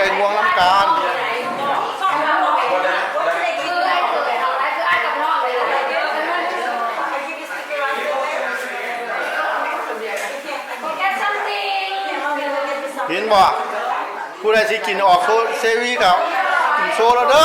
ໄປງ່ວງນຳກັນ ເຫັນບໍ່? ຜູ້ໃດຊິກິນອອກໂຊເຊວີກໍໂຊແລ້ວເດີ.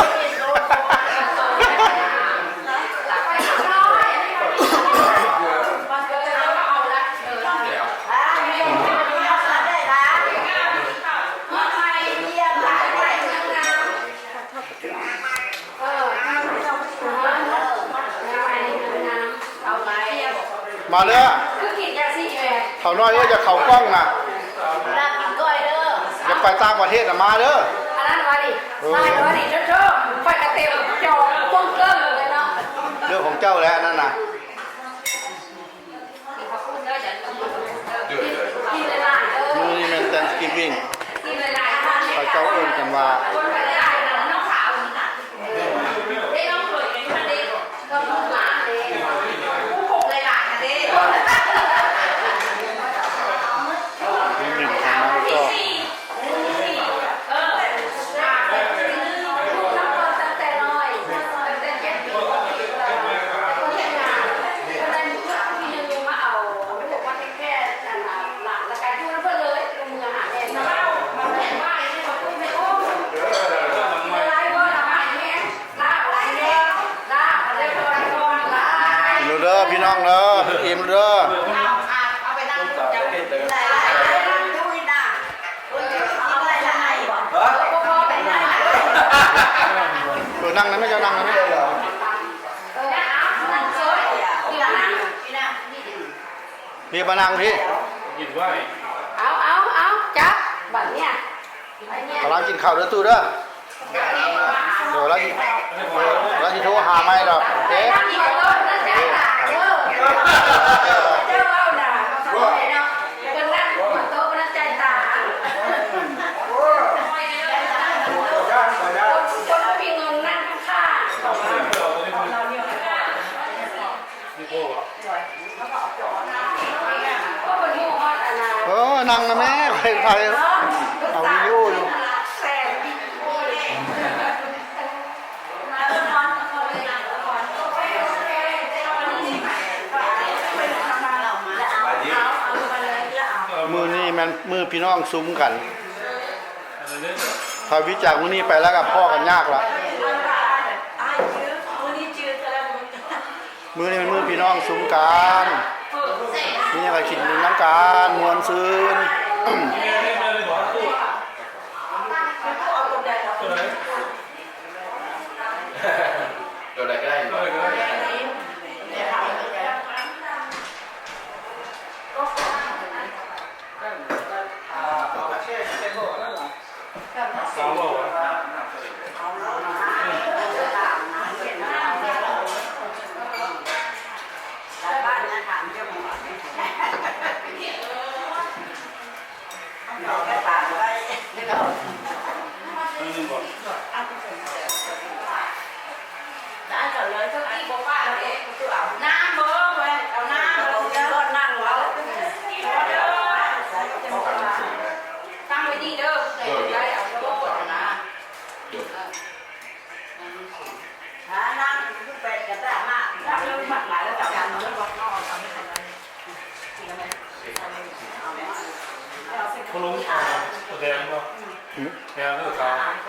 ມາເດີ ເຖົ້ານ້ອຍເອີຍ ຢາກເຂົ້າກ້ອງນະ ຢາກໄປຕ່າງປະເທດນະ ມາເດີ. ອັນນັ້ນວ່ານີ້ ເອີ ມາວ່ານີ້ ໂທ້ໆ ຂ້ອຍກະເຕັມຈໍປຶ້ງເກີ້ງເລີຍເນາະ ເລື່ອງຂອງເຈົ້າແຫຼະອັນນັ້ນນະ. ມື້ນີ້ແມ່ນ Thanksgiving ເຂົາເຈົ້າເອີ້ນກັນວ່າ ເດີ ພີ່ນ້ອງເດີ ອີ່ມເດີ. ເອີ ນັ່ງນຳແມ່ ເຈົ້ານັ່ງນຳແມ່. ນີ້ມານັ່ງພີ້ ເອົາ ເອົາ ເອົາ ຈັບ ບາດເນີ້ຍ ກຳລັງກິນເຂົ້າເດີຕູ້ເດີ. ໂດຍ ລາວຊິ ລາວຊິໂທຫາໃໝ່ດອກ. ໂອເຄ ເອີ ນັ່ງນະແມ່ ໄປ ໄປ ເອົາວິດີໂອຢູ່. ມື້ນີ້ແມ່ນມື້ພີ່ນ້ອງຊຸມກັນ. ຖ້າວິຈາກມື້ນີ້ໄປແລ້ວກໍພໍ້ກັນຍາກລະ. ມື້ນີ້ແມ່ນມື້ພີ່ນ້ອງຊຸມກັນ ມີຫຍັງກໍກິນນຳກັນ ມ່ວນຊື່ນ. ໂຕໃດກໍໄດ້.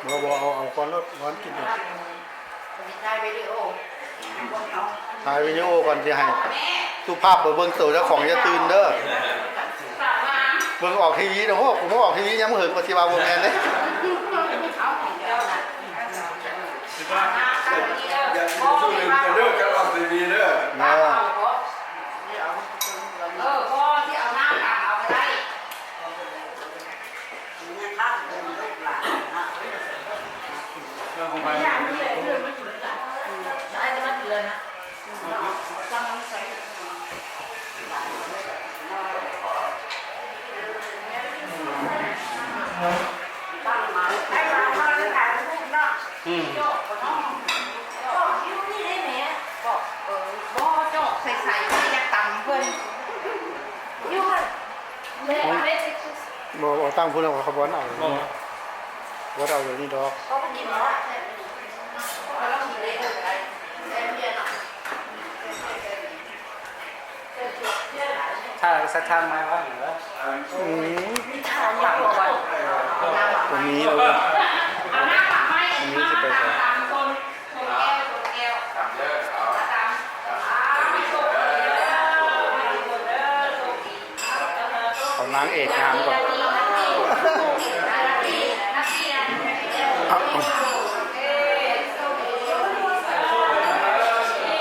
ບໍ່ ບໍ່ ເອົາ ເອົາກ່ອນໂລດ ຮ້ອນກິນຢູ່. ຖ່າຍວິດີໂອ ຖ່າຍວິດີໂອກ່ອນ ຊິໃຫ້ສຸພາບໄປເບິ່ງໂຕເຈົ້າຂອງ ຢ່າຕື່ນເດີ. ເບິ່ງອອກທີວີເນາະ ໂຫ ກູມາອອກທີວີຍາມເຫິງ ວ່າຊິວ່າບໍ່ແມ່ນເດ້. ຢ່າ ເອີ ເອີ ພໍ່ຊິເອົານ້ຳກາງເອົາກໍໄດ້. ບໍ່ ບໍ່ ຕັ້ງພຸ້ນແລ້ວ ຂະບວນເອົາ. ບໍ່ໄດ້ເອົາດຽວນີ້ດອກ. ຖ້າສະທາງມາວ່າ ອືມ ຖາມວ່າ ຕົວນີ້ເລີຍ ຕົວນີ້ຊິໄປໃສ? ເອົານາງເອກງາມກ່ອນ.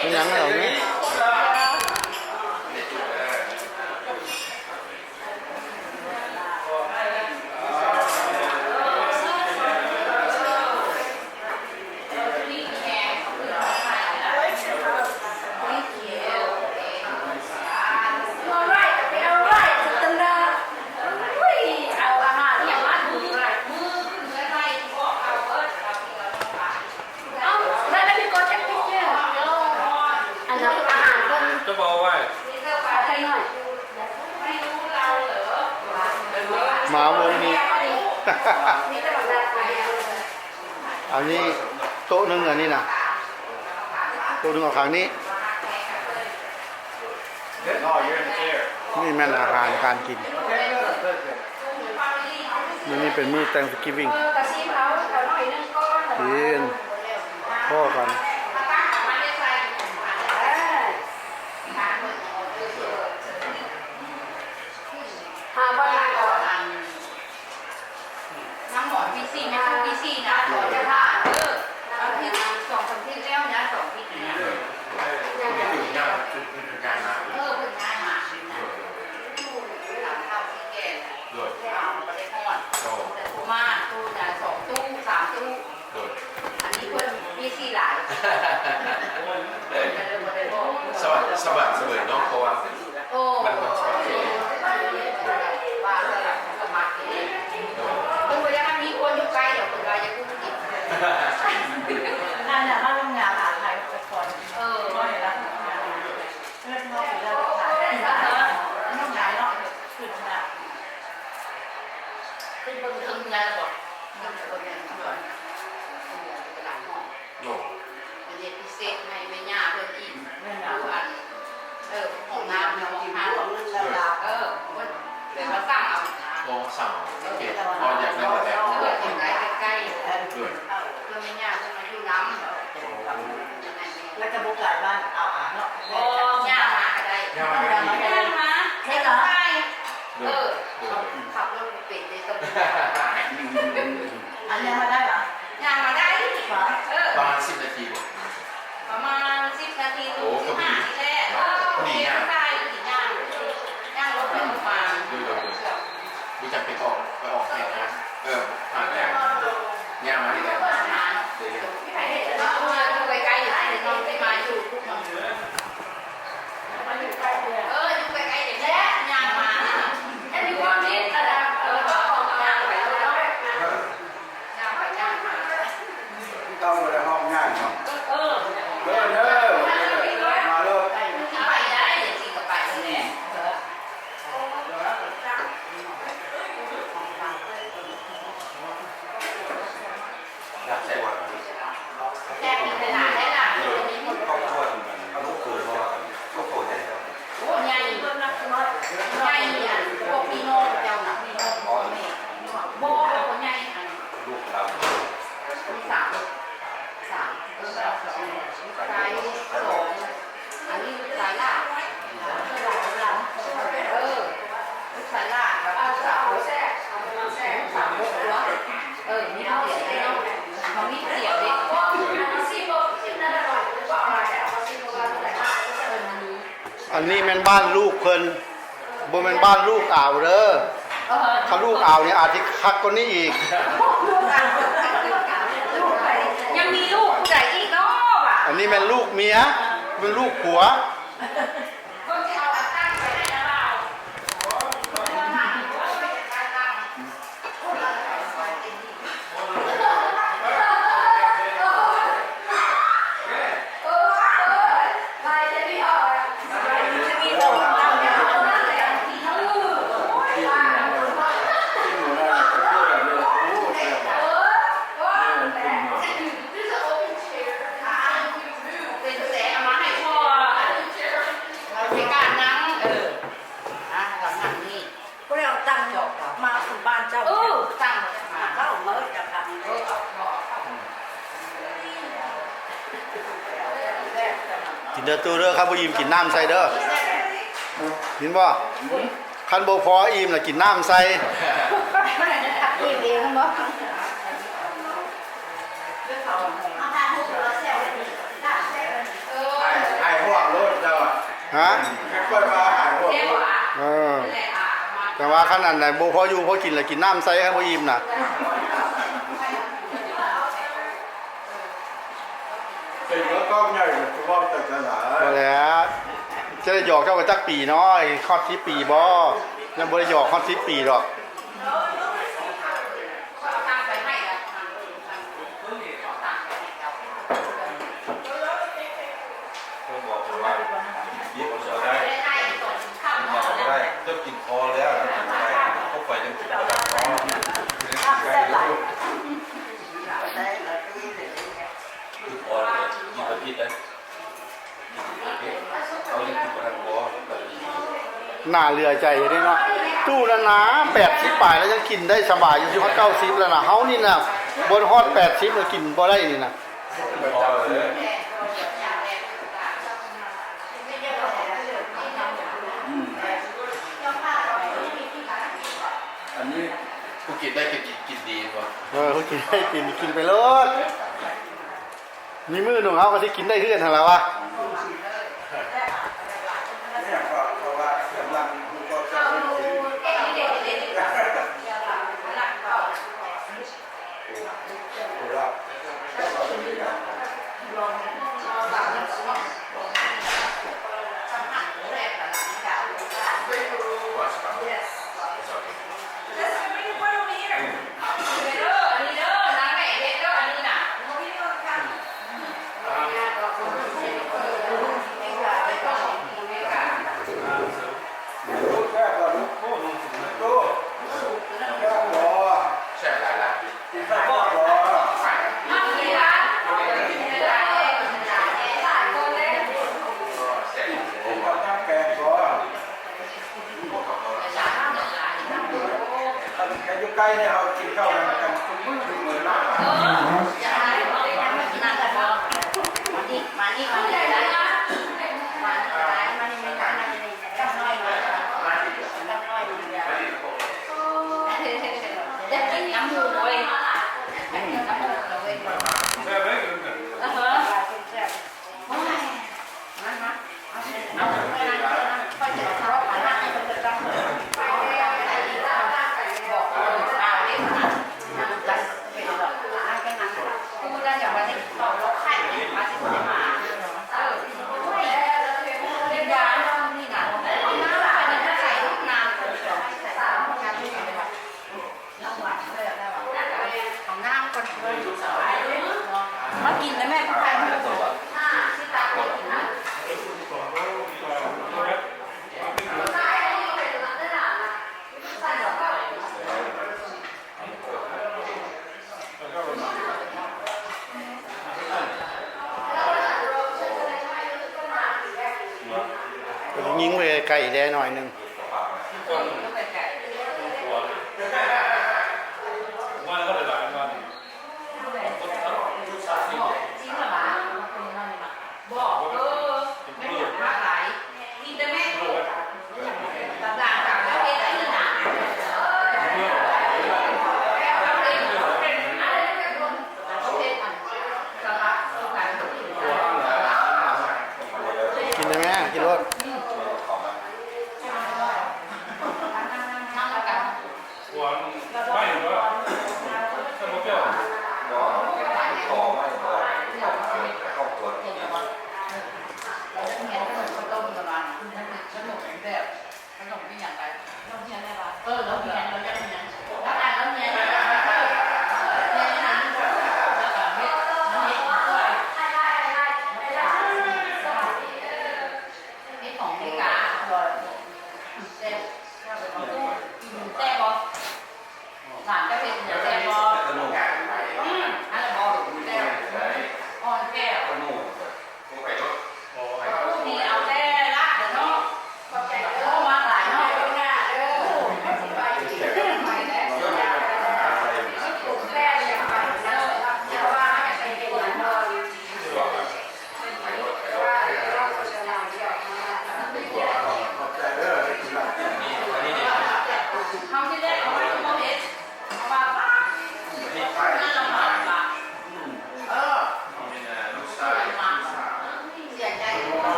ເປັນຫຍັງແລ້ວນີ້? ມາວົງນີ້ ອັນນີ້ໂຕະໜຶ່ງ ອັນນີ້ນະ ໂຕະໜຶ່ງເອົາຂ້າງນີ້. ນີ້ແມ່ນອາຫານການກິນ. ມື້ນີ້ເປັນມື້ Thanksgiving ກິນ ພໍ້ກັນ. ຫາບ່ອນນັ່ງກ່ອນ. ນາງໝອນປີສີ່ ແມ່ຄູປີສີ່ນະ ຂໍເຈົ້າທ່ານ ເອີ ເອົາທິດສອງສາມທິດແລ້ວນະ ສອງທິດນີ້ນະ ເອີ ເພິ່ນຍ້າຍມາ ເອີ ເພິ່ນຍ້າຍມານະ ເຖົ້າທີ່ແກ່ນະ ເອົາບໍ່ໄດ້ຮອດ ໂຕມາ ໂຕນະ ສອງຕູ້ ສາມຕູ້ ໂດຍ ອັນນີ້ເພິ່ນມີສີ່ຫຼາຍ ສະບາຍ ສະບາຍສະເຫວີຍເນາະ ເພາະວ່າ ໂອ້ ມັນ ມັນສະບາຍສະເຫວີຍ ວ່າສະບາຍສະໝັກດີ ໂດຍ ເພິ່ນບໍ່ຢາກໃຫ້ມີຄົນຢູ່ໃກ້ດອກ ເພິ່ນວ່າຢາກຢູ່ກິນ ນັ້ນນະ ມາໂຮງງານອາໄທໄປກ່ອນ ເອີ ເອີ ເຮົາໄປເລີຍ ໂຮງງານເນາະ ຂຶ້ນນະ ຂຶ້ນເບິ່ງເທິງເຮືອນແລ້ວບໍ່? ເບິ່ງເທິງເຮືອນກ່ອນ ເຮືອນກຳລັງຮອດ ໂດຍ ເຮັດພິເສດໃຫ້ແມ່ຍ່າເພິ່ນອີກ ແມ່ນຫຍັງ? ຢູ່ອັນ ເອີ ຫ້ອງນ້ຳ ຫ້ອງນ້ຳ ໂດຍ ເອີ ເພິ່ນ ເພິ່ນມາສັ່ງເອົານະ ອໍ ສັ່ງເອົາ ໂອເຄ ເພາະຢາກໄດ້ແບບ ເອີ ຢາກໄດ້ໃກ້ໆ ໂດຍ ເພື່ອແມ່ຍ່າເພິ່ນມາຢູ່ນຳ ແລ້ວກໍບໍ່ໄກບ້ານອາວອາເນາະ ບໍ່ ຍ່າງມາກໍໄດ້ ຍ່າງມາກໍໄດ້ ຍ່າງມາ ໃຊ້ລົດໄຟ ໂດຍ ເອີ ໂດຍ ຂັບ ຂັບລົດບໍ່ເປັນເດ້ ຕ້ອງ ອັນຍ່າງມາໄດ້ຫວາ? ຍ່າງມາໄດ້ ເອີ ປະມານສິບນາທີບໍ່? ປະມານສິບນາທີ ໂອ້ ກໍພໍດີ ສິບຫ້ານີ້ແຫຼະ ເອີ ພໍດີຍ່າງ ຜູ້ຊາຍກໍຊິຍ່າງ ຍ່າງລົດໄປລົດມາ ໂດຍ ໂດຍ ໂດຍ ບໍ່ຈຳເປັນອອກ ໄປອອກແຂກງານ ເອີ ຜ່ານແລ້ວ ຍ່າງມານີ້ແຫຼະ ເອີ ຢູ່ໃກ້ໆ ຢູ່ໃກ້ໆ ນ້ອງຊິມາຢູ່ທຸກມື້ ເອີ ຢູ່ໃກ້ໆ ນີ້ແຫຼະ ຍ່າງມາ ແລ້ວຢູ່ວ່າມີອັນນັ້ນ ເອີ ເຈົ້າຂອງຍ່າງໄປເລີຍເນາະ ຍ່າງໄປຍ່າງມາ ເຈົ້າບໍ່ໄດ້ຮ້ອງຍ່າງເນາະ ເອີ ເດີ ເດີ ມາໂລດ ຊິໄປໄດ້ ຊິກໍໄປແຫຼະ ເອີ ແຊບ ຄອບຄົວນີ້ມັນລູກເຂີຍບໍ່ ຄອບຄົວໃຫຍ່ ໂອ້ ໃຫຍ່ ໃຫຍ່ ອັນພວກພີ່ນ້ອງເຈົ້ານະ ພີ່ນ້ອງພໍ່ແມ່ ບໍ່ ຜູ້ໃຫຍ່ ອັນລູກເຂົາມີສາມ ສາມ ເອີ ສອງ ລູກຊາຍສອງ ອັນນີ້ລູກຊາຍຫຼ້າ ເອີ ລູກຊາຍຫຼ້າກັບລູກສາວ ສາມຄົນຕົວະ ເອີ ມີຜູ້ດຽວເດ້ເນາະ ເຂົາມີຜູ້ດຽວເດ້ ອັນນີ້ແມ່ນບ້ານລູກເພິ່ນ ບໍ່ແມ່ນບ້ານລູກອາວເດີ ເອີ ຄັນລູກອາວນີ້ອາດຊິຄັກກວ່ານີ້ອີກ ຍັງມີລູກຜູ້ໃດອີກເນາະຫວາ ອັນນີ້ແມ່ນລູກເມຍ ແມ່ນລູກຜົວ. ເດີຕູ້ເດີ ຄັນບໍ່ອີ່ມກິນນ້ຳໃສ່ເດີ ຍິນບໍ່? ຄັນບໍ່ພໍອີ່ມລະກິນນ້ຳໃສ່. ອີ່ມເອງບໍ່? ຫາຍ ຫາຍຫ່ວງໂລດເຈົ້າ ຮະ? ຄ່ອຍມາຫາຍຫ່ວງໂລດ. ເອີ ແຕ່ວ່າຄັນອັນໃດບໍ່ພໍຢູ່ພໍກິນລະກິນນ້ຳໃສ່ ຄັນບໍ່ອີ່ມນະ. ເປັນເວົ້າກ້ອງໃຫຍ່ ເວົ້າແຕ່ຈັ່ງໃດ? ບໍ່ແຫຼະ ຈະໄດ້ຫຍອກເຈົ້າກໍຈັກປີເນາະ ຮອດສິບປີບໍ່? ຍັງບໍ່ໄດ້ຫຍອກຮອດສິບປີດອກ. ເພິ່ນບອກເພິ່ນວ່າ ບີບເອົາເສືອໄດ້ ເພິ່ນວ່າບໍ່ໄດ້ ເຈົ້າກິນພໍແລ້ວ ກິນບໍ່ໄດ້ ພວກຂ້ອຍຍັງກິນບໍ່ໄດ້ ກິນພໍແລ້ວ ກິນບໍ່ຜິດເດ້. ໜ້າເຫຼືອໃຈເດ້ເນາະ ຕູ້ນັ້ນນະ ແປດສິບປາຍແລ້ວຍັງກິນໄດ້ສະບາຍຢູ່ ຊິຮອດເກົ້າສິບແລ້ວນະ ເຮົານີ້ນະ ບໍ່ຮອດແປດສິບແລ້ວກິນບໍ່ໄດ້ນີ້ນະ. ອັນນີ້ຜູ້ກິນໄດ້ກິນດີ ກິນດີບໍ່? ເອີ ຜູ້ກິນໄດ້ກິນ ກິນໄປໂລດ. ມີມື້ໜຶ່ງເຮົາກໍຊິກິນໄດ້ຄືກັນຫັ້ນລະວະ. ຄັນຢູ່ໃກ້ນີ້ເຮົາກິນເຂົ້ານຳກັນທຸກມື້ທຸກມື້ເນາະ. ຢາກກິນນຳໝູເວີຍ ຢາກກິນນຳໝູເລີຍ. ແຊບເດ້ ເອີ ແຊບ. ມາກິນນະແມ່ ຍິງໄປໄກໆແດ່ໜ້ອຍໜຶ່ງ. ກິນໄດ້ແມ່ ກິນໂລດ. ແຊບບໍ່? ຫຼານເຈົ້າເຮັດຫຍັງ?